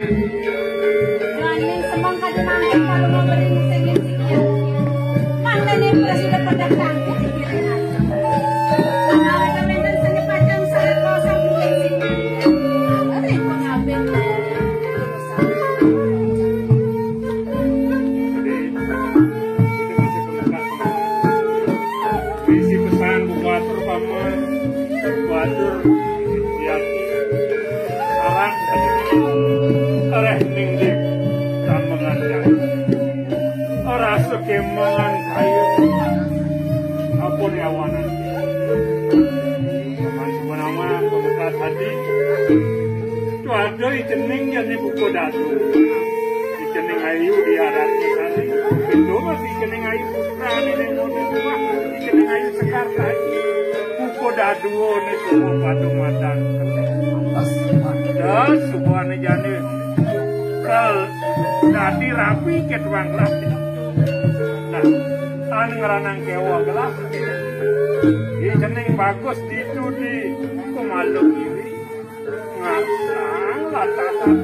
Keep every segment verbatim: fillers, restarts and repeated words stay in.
Gandeng semang kada mangkin kalau memberi singin-singin. Mangkane presiden pada kangkit. Nah, rekomendasi seni pacang salah kosong singin-singin. Ada yang pengambil. Isi pesan buku atur paman, buku atur ya, arah arah ningdik dan menganjak. Rasa kemangan kayu apa nyawanan. Paman sebenama pembekas hati. Tuh ada icening jadi buku datu. Icening ayu di adat sana. Itu masih icening ayu putra ni, ni, ni, ni, rumah. Icening ayu sekar tadi. Buku datu ni semua padu madan. Terus, semua ni jadi. Kal, jadi rapi ke tuang lah. Nah, an ngeranang kewa gelah. Icening bagus di itu di kumalu kiri. Ngasang latasan.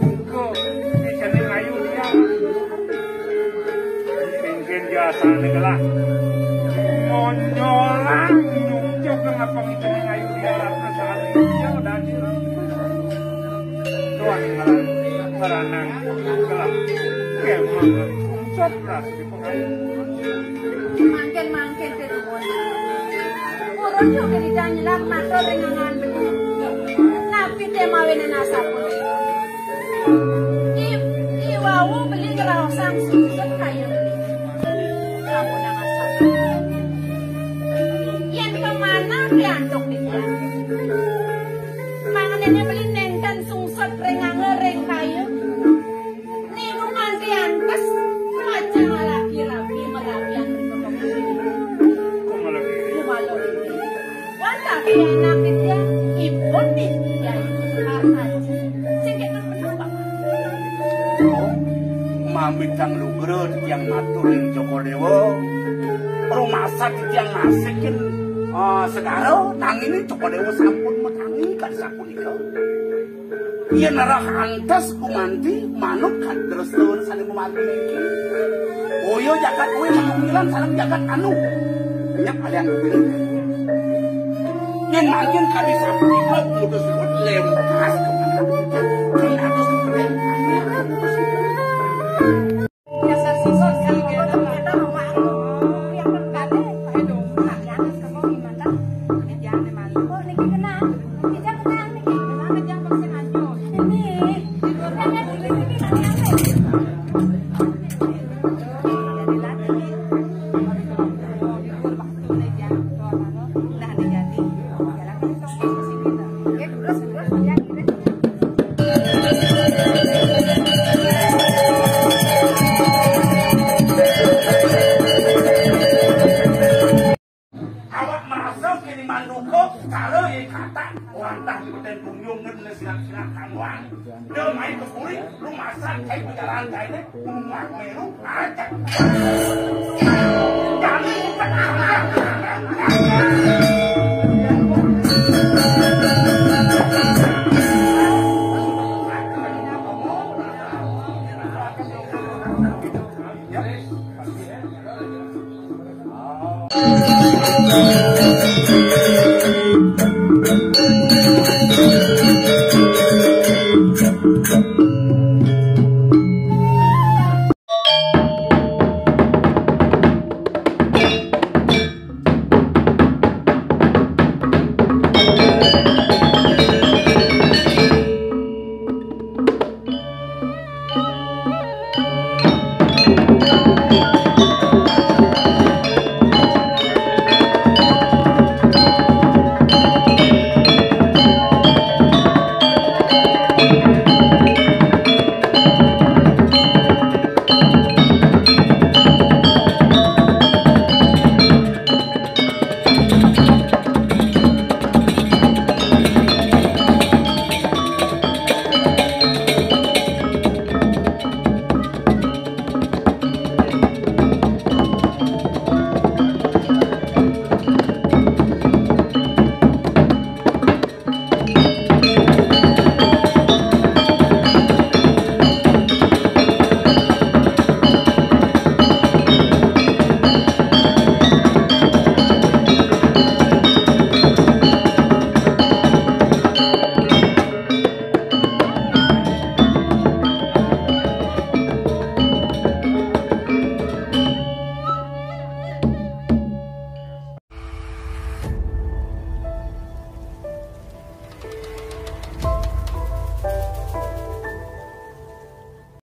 Engko icening ayu dia. Mungkin biasane gelah. Monyolang nyucuk ngapa icening ayu dia. Terus ane dia udah hancur. Tuan ngeranang, ngeranang gelah. Kemang. Sopras. Mangkin-mangkin tetuwun. Purun yo keridan nyelang matur ring angan beli. Napi te mawinan asapunika? I, i wau beli ngraosang sungsut kaya beli. Sampunang asap. Yen pemanah piantuk titiang. Mangenene beli nenten sungsut ring angga ring kaya. Niku nganti antes, pacang lagi rabi merabian. Kumalo. Wantah pianak titiang, ipun titiang. Sing kena penuh, Pak. Mamitang lugra titiang matur ring Cokor Dewa. Rumasa titiang ngasikin, eh, segara, nanging Cokor Dewa sampun matangi kadi sapunika. Yen arah antes gumanti manut kadresta sane mamargi niki. Boya jagat kuwi manumilan sareng jagat anu. Nyep alian kuwi. Yen mangkin kami sampun iku mutus suwun lempas kemanten. Kami atus kepenting. Awak merasa kini manduka, cara ye kata, wantah ikutin tunjung ngen sinak-sinak kamuan. Dia main ke kulit, lu masak, saya berjalan, saya ini, rumah meru, aja. Jangan